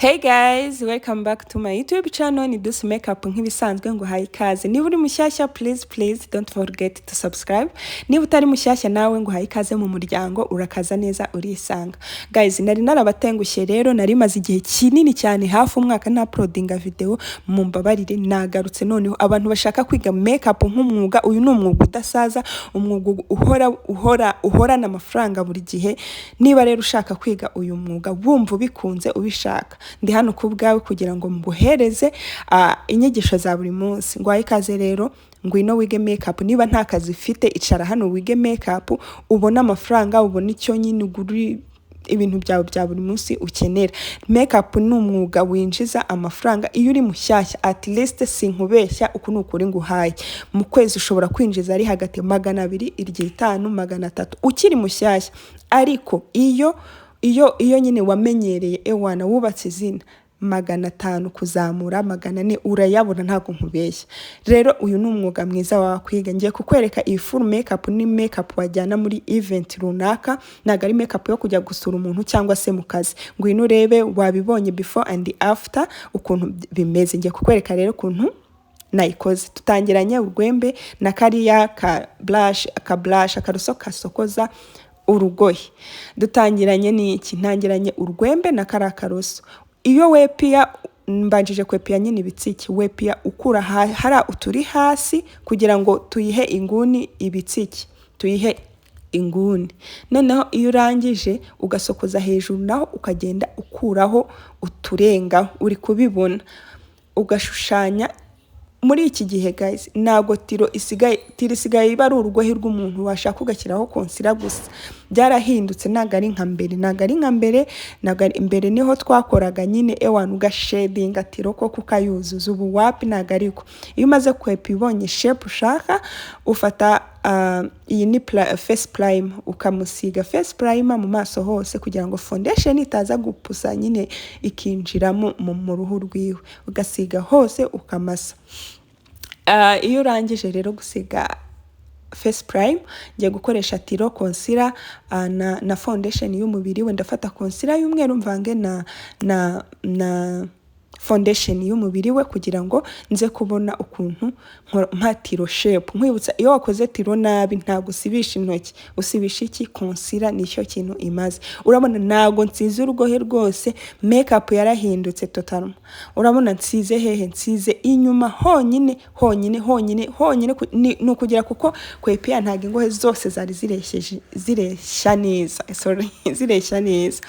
Hey guys, welcome back to my YouTube channel. Ni Dusi Makeup nk'ibisanzwe, ngo haye ikaze. Niba uri mushyashya, please, please don't forget to subscribe. Niba utari mushyashya nawe, ngo haye ikaze mu muryango, urakaza neza, urisanga. Guys, nari narabatengushye rero, nari maze igihe kinini cyane, hafi umwaka, nta uploadinga video, mumbabarire. Nagarutse noneho. Abantu bashaka kwiga makeup nk'umwuga, uyu ni umwuga udasaza, umwuga uhora uhora uhorana amafaranga buri gihe. Niba rero ushaka kwiga uyu mwuga, wumva ubikunze, ubishaka, ndi hano ku bwawe kugira ngo nguhereze inyigisho za buri munsi. Ngwaye ikaze rero, ngwino wige makeup. Niba nta kazi ufite, icara hano wige makeup, ubone amafaranga, ubone icyo nyine ugura ibintu byawe bya buri munsi ukenera. Makeup ni umwuga winjiza amafaranga iyo uri mushyashya. At least, sinkubeshya, uku ni ukuri nguhaye, mu kwezi ushobora kwinjiza ari hagati ya 200, iry'itanu, 300 ukiri mushyashya. Ariko iyo nyine wamenyereye, ewana, wubatse izina, 500 kuzamura, 400 urayabona, ntabwo nkubeshya. Rero uyu ni umwuga mwiza wakwiga. Ngiye kukwereka iyi full makeup. Ni makeup wajyana muri event runaka, ntabwo ari makeup yo kujya gusura umuntu cyangwa se mu kazi. Ngwino urebe, wabibonye before and after ukuntu bimeze. Ngiye kukwereka rero ukuntu nayikoze. Tutangiranye urwembe na kariya ka brush, aka brush, akaroso kasokoza urugohe. Dutangiranye n'iki? Ntangiranye urwembe na kariya karoso. Iyo wepiya, mbanjije kwepiya nyine ibitsiki, wepiya ukura hari uturi hasi kugira ngo tuyihe inguni, ibitsiki tuyihe inguni. Noneho iyo urangije, ugasokoza hejuru, naho ukagenda ukuraho uturengaho, uri kubibona, ugashushanya. Muri iki gihe, guys, ntabwo tiro isigaye, tiro isigaye iba ari urugohe rw'umuntu, washaka ugashyiraho concealer gusa. Byarahindutse, ntabwo ari nka mbere, ntabwo ari nka mbere, ntabwo ari mbere. Niho twakoraga nyine, ewana, ugashedinga tiro koko ukayuzuza. Ubu wapi, ntabwo ariko. Iyo umaze kwepa, ibonye shape ushaka, ufata iyi ni face primer, ukamusiga face primer mu maso hose kugira ngo foundation itaza gupusa nyine ikinjiramo mu ruhu rwiwe, ugasiga hose, ukamasa. Iyo urangije rero gusiga face primer, ngiye gukoresha tiro, concealer na foundation y'umubiri we. Ndafata concealer y'umweru, mvange na foundation y'umubiri we kugira ngo nze kubona ukuntu mpa tiro shape. Nkwibutsa, iyo wakoze tiro nabi, ntabwo usibisha intoki, usibisha iki? Concealer, nicyo kintu imaze. Urabona ntabwo nsize urugohe rwose, makeup yarahindutse totalement. Urabona nsize hehe? Nsize inyuma honyine, honyine, honyine, honyine. Ni ukugira kuko kwepiya ntabwo ingohe zose zari ziresheje, zireshya neza, sorry, zireshya neza.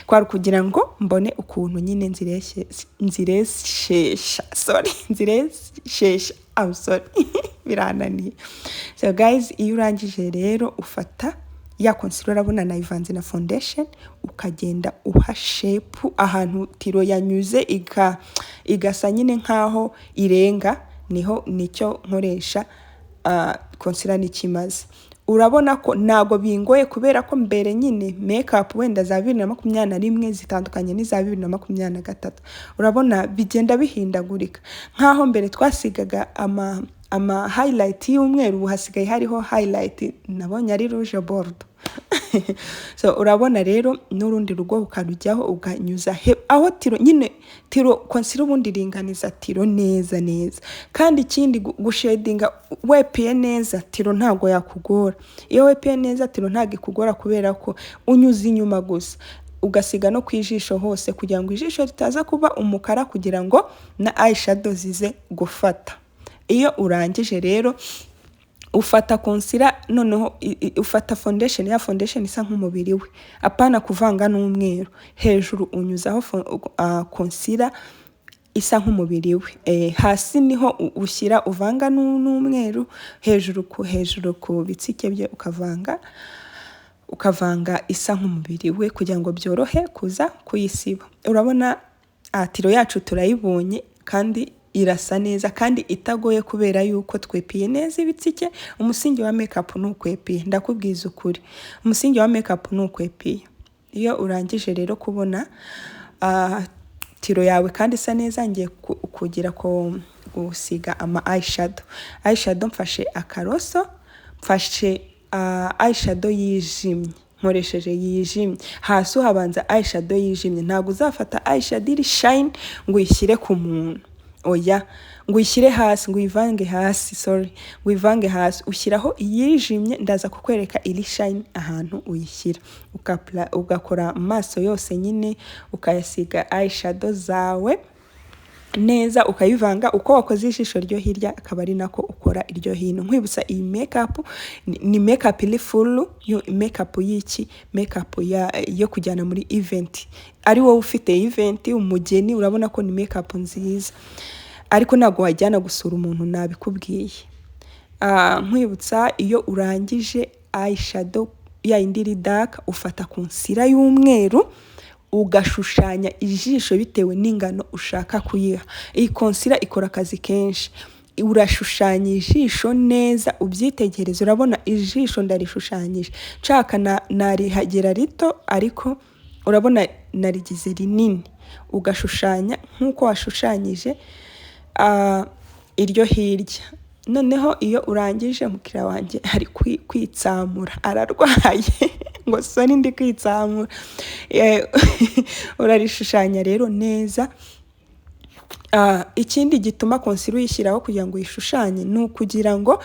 Kwari ukugira ngo mbone ukuntu nyine nzireshye, nzireshesha, sorry, nzireshesha. I'm sorry, birananiye. So guys, iyo urangije rero, ufata ya concealer, urabona nayivanze na foundation, ukagenda uha shape ahantu tiro yanyuze, igasa nyine nkaho irenga. Niho nicyo nkoresha concealer, n'ikimaze. Urabona ko ntabwo bingoye, kubera ko mbere nyine makeup wenda za 2021 zitandukanye n'iza 2023. Urabona bigenda bihindagurika, nk'aho mbere twasigaga ama highlight y'umweru, ubu hasigaye hariho highlight nabonye ari rouge bordeaux. So urabona rero n'urundi rugo ukarujyaho, ukanyuza aho tiro nyine, tiro, concealer ubundi iringaniza tiro neza neza. Kandi ikindi, gushedinga wepiye neza tiro ntabwo yakugora. Iyo wepiye neza tiro ntabwo ikugora, kubera ko unyuza inyuma gusa, ugasiga no ku ijisho hose kugira ngo ijisho ritaza kuba umukara, kugira ngo na eyeshadow zize gufata. Iyo urangije rero, ufata concealer, noneho ufata foundation, ya foundation isa nk'umubiri we, apana kuvanga n'umweru. Hejuru unyuzaho concealer isa nk'umubiri we, hasi niho ushyira, uvanga n'umweru. Hejuru ku bitsike bye ukavanga isa nk'umubiri we kugira ngo byorohe kuza kuyisiba. Urabona tiro yacu turayibonye, kandi irasa neza kandi itagoye, kubera yuko twepiye neza ibitsike. Umusingi wa makeup ni ukwepiye, ndakubwiza ukuri, umusingi wa makeup ni ukwepiye. Iyo urangije rero kubona tiro yawe kandi isa neza, ngiye kugira ko gusiga ama eyeshadow. Eyeshadow, mfashe akaroso, mfashe eyeshadow yijimye. Nkoresheje yijimye. Hasi uhabanza eyeshadow yijimye. Ntabwo uzafata eyeshadow iri shine ngo uyishyire ku muntu, oya, ngo uyishyire hasi, ngo uyivange hasi, sorry, ngo uyivange hasi. Ushyiraho iyijimye. Ndaza kukwereka iri shine ahantu uyishyira. Ugakora amaso yose nyine, ukayasiga eyeshadow zawe neza, ukayivanga. Uko wakoze ijisho ryo hirya akaba ari nako ukora iryo hino. Nkwibutsa, iyi makeup ni makeup iri full yo, makeup y'iki, makeup yo kujyana muri event, ari wowe ufite event, umugeni. Urabona ko ni makeup nziza, ariko ntabwo wajyana gusura umuntu, nabikubwiye. Nkwibutsa, iyo urangije eyeshadow ya yindi iri dark, ufata concealer y'umweru, ugashushanya ijisho bitewe n'ingano ushaka kuyiha. Iyi concealer ikora akazi kenshi. Urashushanya ijisho neza, ubyitegereze. Urabona ijisho ndarishushanyije, nshaka narihagera rito, ariko urabona narigize rinini. Ugashushanya nk'uko washushanyije iryo hirya. Noneho iyo urangije, umukiriya wanjye ari kwitsamura, ararwaye, ngo sorry, ndi kwitsamura. Urarishushanya rero neza. Ikindi gituma concealer uyishyiraho kugira ngo uyishushanye ni ukugira ngo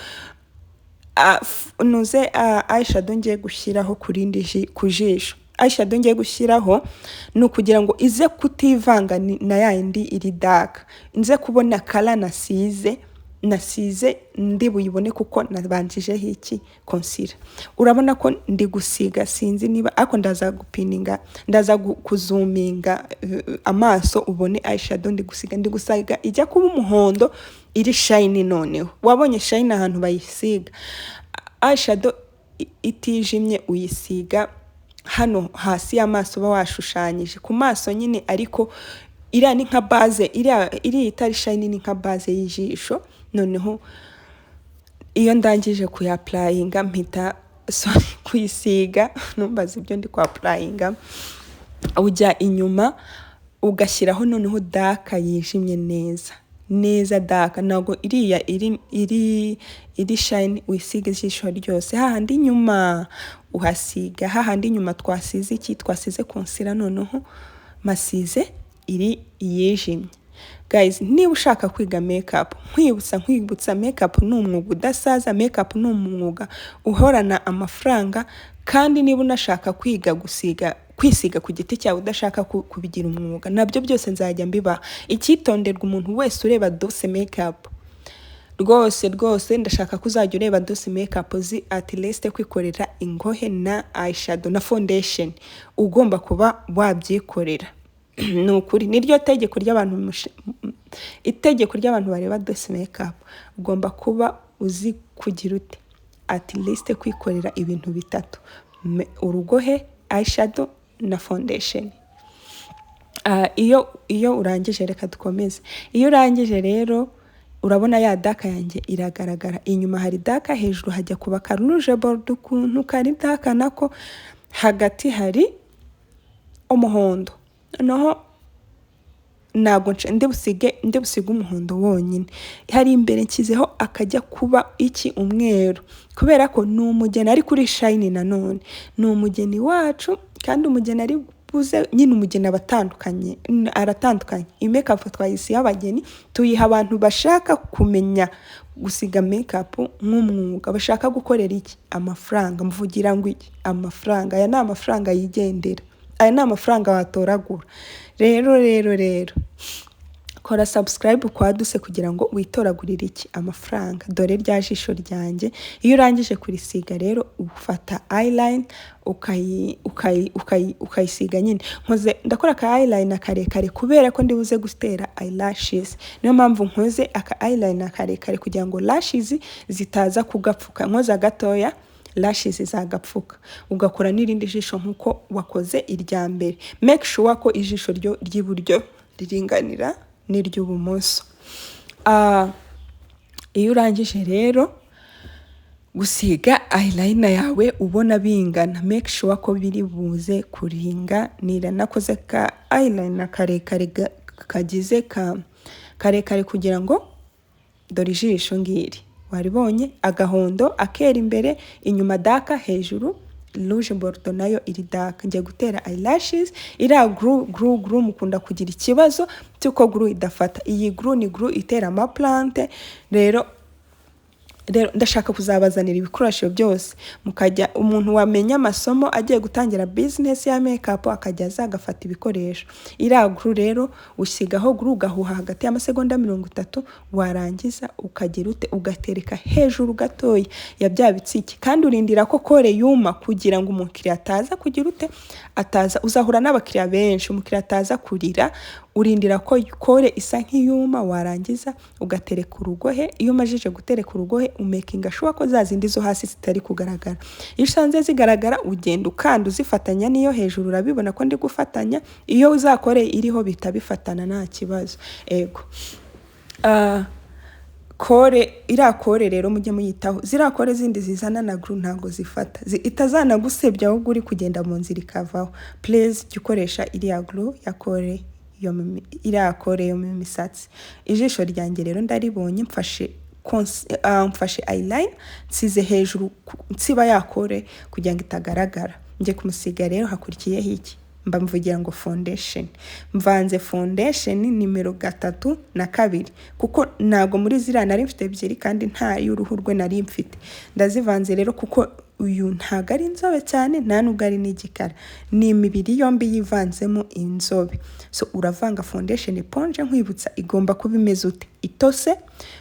nuze eyeshadow ngiye gushyiraho ku rindi ku jisho, eyeshadow ngiye gushyiraho ni ukugira ngo ize kutivanga na ya yindi iri dark, nze kubona color nasize ndi buyibone kuko nabanjijeho iki? Concealer. Urabona ko ndi gusiga, sinzi niba, ariko ndaza gupininga, ndaza kuzuminga amaso ubone eyeshadow ndi gusiga. Ndi gusiga ijya kuba umuhondo iri shine. Noneho wabonye shine ahantu bayisiga. Eyeshadow itijimye uyisiga hano hasi y'amaso uba washushanyije ku maso nyine, ariko iriya ni nka base, iriya itari shine ni nka base y'ijisho. Noneho iyo ndangije kuyapplyinga mpita, sorry, kuyisiga, numbaza ibyo ndi kwapplyinga, ujya inyuma ugashyiraho noneho dark yijimye neza neza. Dark, ntabwo iriya iri shine wisiga ijisho ryose. Hahandi inyuma uhasiga, hahandi inyuma twasize iki? Twasize concealer. Noneho masize iri yijimye. Guys, niba ushaka kwiga makeup, nkwibutsa, makeup ni umwuga udasaza, makeup ni umwuga uhorana amafaranga. Kandi niba unashaka kwiga gusiga, kwisiga ku giti cyawe, udashaka kubigira umwuga, nabyo byose nzajya mbibaha. Icyitonderwa, umuntu wese ureba Dose Makeup, rwose rwose ndashaka ko uzajya ureba Dose Makeup uzi at least kwikorera ingohe na eyeshadow na foundation. Ugomba kuba wabyikorera, ni ukuri. Niryo tegeko ry'abantu, itegeko ry'abantu bareba Dose Makeup: ugomba kuba uzi kugira ute? At least kwikorera ibintu bitatu: urugohe, eyeshadow na foundation. Iyo urangije, reka dukomeze. Iyo urangije rero, urabona ya dark yanjye iragaragara. Inyuma hari dark, hejuru hajya kuba ka rouge bordeaux ukuntu kari dark nako, hagati hari umuhondo. Noneho ntabwo ndi busige umuhondo wonyine. Hari imbere nshyizeho akajya kuba iki? Umweru, kubera ko ni umugeni ari kuri shine. Nanone ni umugeni wacu, kandi umugeni ari buze nyine, umugeni aba atandukanye, aratandukanye. Iyi makeup twayise iy'abageni, tuyiha abantu bashaka kumenya gusiga makeup nk'umwuga, bashaka gukorera iki? Amafaranga. Mvugira ngo iki? Amafaranga. Aya ni amafaranga yigendera, aya ni amafaranga watoragura. Rero kora subscribe kwa Duse kugira ngo witoragurire iki? Amafaranga. Dore rya jisho ryanjye. Iyo urangije kurisiga rero, ufata eyeliner ukayisiga nyine. Nkoze, ndakora aka eyeliner karekare kubera ko ndibuze gutera eyelashes. Niyo mpamvu nkoze aka eyeliner karekare, kugira ngo lashes zitaza kugapfuka. Nkoze gatoya, lashes zagapfuka. Ugakora n'irindi jisho nk'uko wakoze irya mbere. Make sure ko ijisho ryo ry'iburyo riringanira n'iry'ubumoso. Iyo urangije rero gusiga eyeliner yawe, ubona bingana, make sure ko biri buze kuringanira. Nakoze ka eyeliner karekare, kagize ka karekare kugira ngo, dore ijisho ngiri waribonye, agahondo, akera imbere, inyuma dark, hejuru Rouge Bordeaux nayo iri dark. Ngiye gutera eyelashes. Iriya glue mukunda kugira ikibazo cy'uko glue idafata. Iyi glue ni glue itera amaplante. Rero ndashaka kuzabazanira ibikoresho byose, mukajya umuntu wamenya amasomo agiye gutangira business ya makeup akajya aza agafata ibikoresho. Iriya glue rero, usigaho glue, ugahuha hagati y'amasegonda 30, warangiza ukagira ute? Ugatereka hejuru gatoya ya bya bitsike, kandi urindira ko colle yuma kugira ngo umukiriya ataza kugira ute? Ataza, uzahura n'abakiriya benshi, umukiriya ataza kurira. Urindira ko colle isa nk'iyuma, warangiza ugatereka urugohe. Iyo umajije gutereka urugohe, umakinga sure ko za zindi zo hasi zitari kugaragara. Iyo usanze zigaragara, ugenda ukanda uzifatanya n'iyo hejuru. Urabibona ko ndi gufatanya. Iyo uzakoreye iriho bihita bifatana, nta kibazo. Ego. Colle, iriya colle rero mujye muyitaho. Ziriya colle zindi zizana na glue ntabwo zifata, itazanagusebya ahubwo uri kugenda mu nzira ikavaho. Please, jya ukoresha iriya glue ya colle yo iriya colle yo mu misatsi. Ijisho ryanjye rero ndaribonye. Mfashe eyeliner, nsize hejuru, nsiba ya colle kugira ngo itagaragara. Njye kumusiga rero, hakurikiyeho iki? Mba mvugira ngo foundation. Mvanze foundation nimero 3 na 2, kuko ntabwo muri ziriya nari mfite ebyiri, kandi nta y'uruhu rwe nari mfite. Ndazivanze rero, kuko uyu ntabwo ari inzobe cyane, nta nubwo ari n'igikara, ni imibiri yombi yivanzemo inzobe. So uravanga foundation éponge. Nkwibutsa, igomba kuba imeze ute? Itose.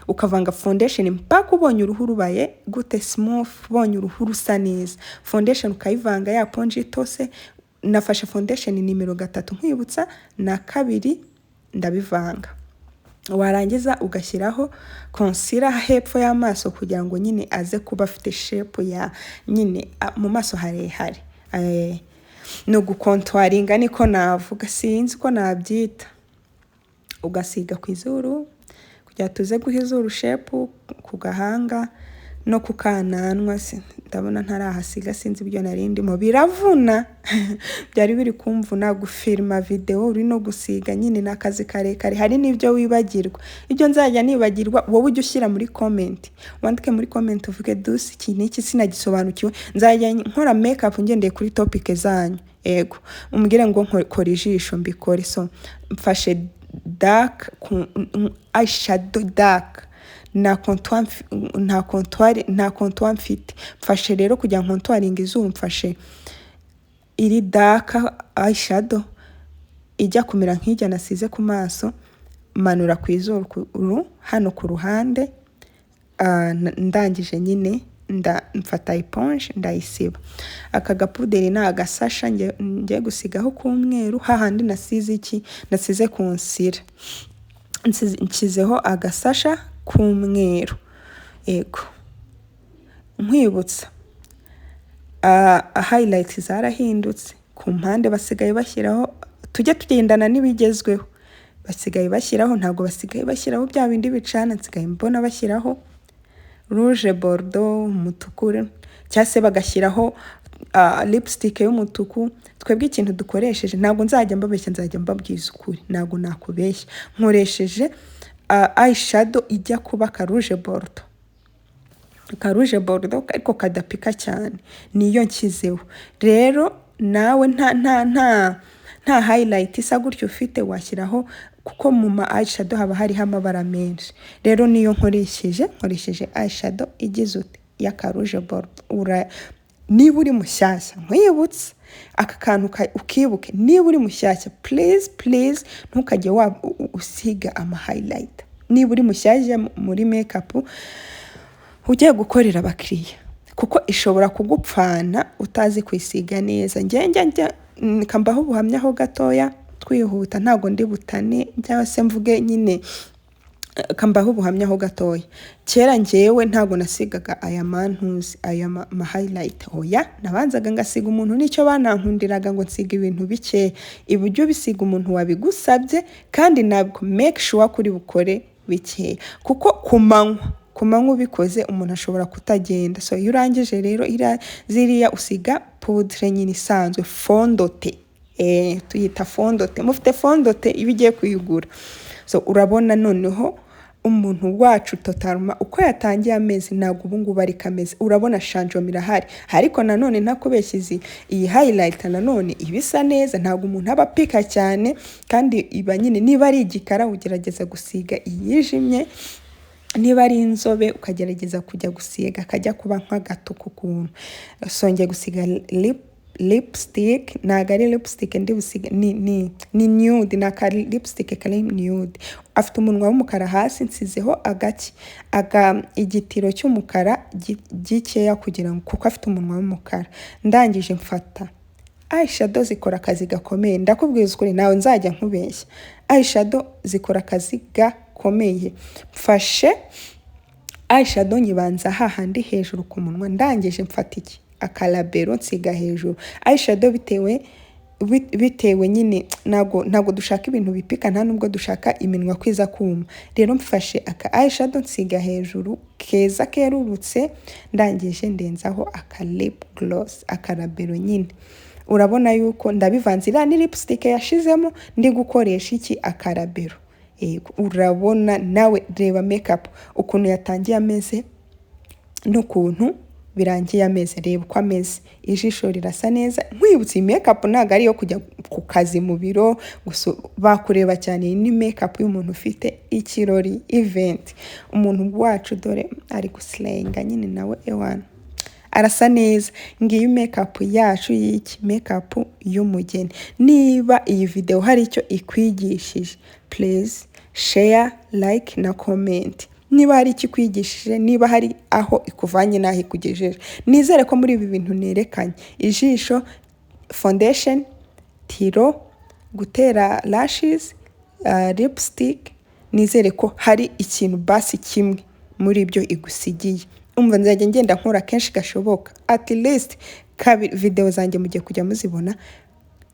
Ukavanga foundation mpaka ubonye uruhu rubaye gute? Smooth, ubonye uruhu rusa neza. Foundation ukayivanga ya éponge itose. Nafashe foundation nimero 3, nkwibutsa, na 2, ndabivanga. Warangiza ugashyiraho concealer hepfo y'amaso kugira ngo nyine aze kuba afite shape ya nyine mu maso harehare. Ni ugucontouringa, niko navuga, sinzi uko nabyita. Ugasiga ku izuru kugira tuze guha izuru shape, ku gahanga no ku kananwa. Ndabona ntarahasiga, sinzi ibyo nari ndimo, biravuna, byari biri kumvuna gufilma videwo uri no gusiga nyine, ni akazi karekare, hari n'ibyo wibagirwa. Ibyo nzajya nibagirwa, wowe ujye ushyira muri comment, wandike muri comment uvuge: "Dusi, iki n'iki sinagisobanukiwe." Nzajya nkora makeup ngendeye kuri topic zanyu. Ego, umbwire ngo kora ijisho, mbikore. So mfashe dark eyeshadow dark, nta contour, nta contour mfite. Mfashe rero kugira ngo ncontouringe izuru, mfashe iri dark eyeshadow ijya kumera nk'ijya nasize ku maso, manura ku izuru hano ku ruhande. Ndangije nyine mfata éponge ndayisiba. Aka gapuderi ni agasasha ngiye gusigaho k'umweru hahandi nasize iki? Nasize concealer. Nshyizeho agasasha k'umweru. Ego, nkwibutsa, highlight zarahindutse ku mpande, basigaye bashyiraho, tujye tugendana n'ibigezweho, basigaye bashyiraho, ntabwo basigaye bashyiraho bya bindi bicana. Nsigaye mbona bashyiraho rouge bordeaux, umutuku, cyangwa se bagashyiraho lipstick y'umutuku. Twebwe ikintu dukoresheje, ntabwo nzajya mbabeshya, nzajya mbabwiza ukuri, ntabwo nakubeshya. Nkoresheje eyeshadow ijya kuba ka rouge bordeaux, ka rouge bordeaux ariko kadapika cyane, niyo nshyizeho. Rero nawe nta highlight isa gutyo ufite, washyiraho, kuko mu ma eyeshadow haba hariho amabara menshi. Rero niyo nkoresheje eyeshadow igize ute? Y'aka rouge bordeaux. Niba uri mushyashya, nkwibutse aka kantu ukibuke: niba uri mushyashya, please, please, ntukajye usiga ama highlight. Niba uri mushyashya muri makeup ugiye gukorera abakiriya, kuko ishobora kugupfana utazi kwisiga neza. Njye njya mbaho ubuhamya ho gatoya, twihuta, ntabwo ndi butane cyangwa se mvuge nyine, kambaho ubuhamya ho gatoya. Kera ngewe ntabwo nasigaga aya mantuzi, aya ma highlight, oya. Nabanzaga ngasiga umuntu, nicyo banankundiraga ngo nsiga ibintu bikeya. Ibyo bisiga umuntu wabigusabye, kandi ntabwo make sure kuri bukore bikeya, kuko ku manywa ubikoze umuntu ashobora kutagenda. So iyo urangije rero ziriya, usiga poudre nyine isanzwe, fond de teint, tuyita fond de teint. Mufite fond de teint iyo ugiye kuyigura. So urabona noneho. Umuntu wacu totalement uko yatangiye amezi ntabwo ubu ngubu ariko ameze. Urabona changement irahari, ariko nanone ntakubeshya, iyi highlight nanone iba isa neza, ntabwo umuntu aba apika cyane, kandi iba nyine niba ari igikara ugerageza gusiga iyijimye, niba ari inzobe ukagerageza kujya gusiga akajya kuba nk'agatuku ukuntu. Songeye gusiga lipstick, ntabwo ari lipstick ndi busiga, ni nude, ni aka lipstick kari nude. Afite umunwa w'umukara hasi, nsizeho agaki aga igitiro cy'umukara gikeya kugira ngo, kuko afite umunwa w'umukara. Ndangije mfata eyeshadow, zikora akazi gakomeye. Ndakubwiza ukuri, nawe nzajya nkubeshya, eyeshadow zikora akazi gakomeye. Mfashe eyeshadow nyibanza hahandi hejuru ku munwa, ndangije mfata iki akarabero nsiga hejuru eyeshadow. Bitewe nyine ntabwo dushaka ibintu bipika, nta nubwo dushaka iminwa kwiza kuma. Rero mfashe aka eyeshadow nsiga hejuru keza kerurutse, ndangije ndenzaho aka lip gloss, akarabero nyine. Urabona yuko ndabivanze, iriya ni lipstick yashizemo, ndi gukoresha iki akarabero. Yego, urabona nawe, reba makeup ukuntu yatangiye ameze n'ukuntu birangiye ameze. Reba uko ameze, ijisho rirasa neza. Nkwibutsa, iyi makeup ntabwo ari iyo kujya ku kazi mu biro gusa bakureba cyane, iyi ni makeup y'umuntu ufite ikirori, event. Umuntu wacu dore ari gusirenga nyine nawe, ewana arasa neza. Ngiyi makeup yacu y'iki, makeup y'umugeni. Niba iyi video hari icyo ikwigishije, please share, like na comment. Niba hari icyo ikwigishije, niba hari aho ikuvanye n'aho ikugejeje, nizere ko muri ibi bintu nerekanye, ijisho, foundation, tiro, gutera lashes, lipstick, nizere ko hari ikintu basi kimwe muri ibyo igusigiye. Umva, nzajya ngenda nkora kenshi gashoboka, at least kabiri. Video zanjye mugiye kujya muzibona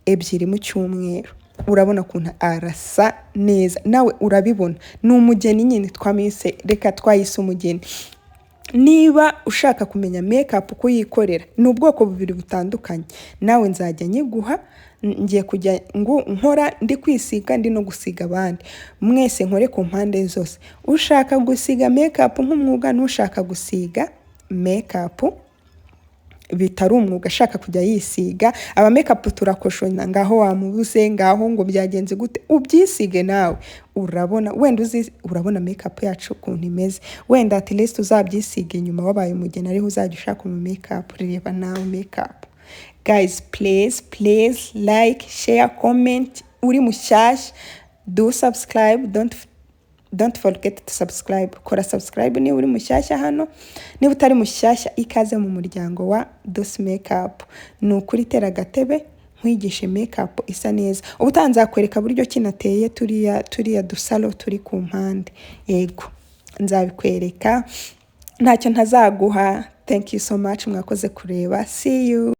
ebyiri mu cyumweru. Urabona ukuntu arasa neza, nawe urabibona, ni umugeni nyine twamwise, reka twayise umugeni. Niba ushaka kumenya makeup uko uyikorera, ni ubwoko bubiri butandukanye, nawe nzajya nyiguha. Ngiye kujya nkora ndi kwisiga, ndi no gusiga abandi. Mwese nkore ku mpande zose, ushaka gusiga makeup nk'umwuga n'ushaka gusiga makeup bitari umwuga, ashaka kujya yisiga. Aba makeup turakoshona, ngaho wamubuze, ngaho ngo byagenze gute, ubyisige nawe. Urabona wenda uzi, urabona makeup yacu ukuntu imeze, wenda at least uzabyisiga inyuma wabaye umugeni, ariho uzajya ushaka umu makeup. Reba nawe makeup. Guys, please, please like, share, comment. Uri mushyashya, do subscribe, don't forget to subscribe. Kora subscribe niba uri mushyashya hano. Niba utari mushyashya, ikaze mu muryango wa Dos Makeup. Ni ukuri, tera agatebe nkwigishe makeup isa neza. Ubutaha nzakwereka buryo kinateye turiya dusalo turi ku mpande. Yego, nzabikwereka, ntacyo ntazaguha. Thank you so much, mwakoze kureba. See you.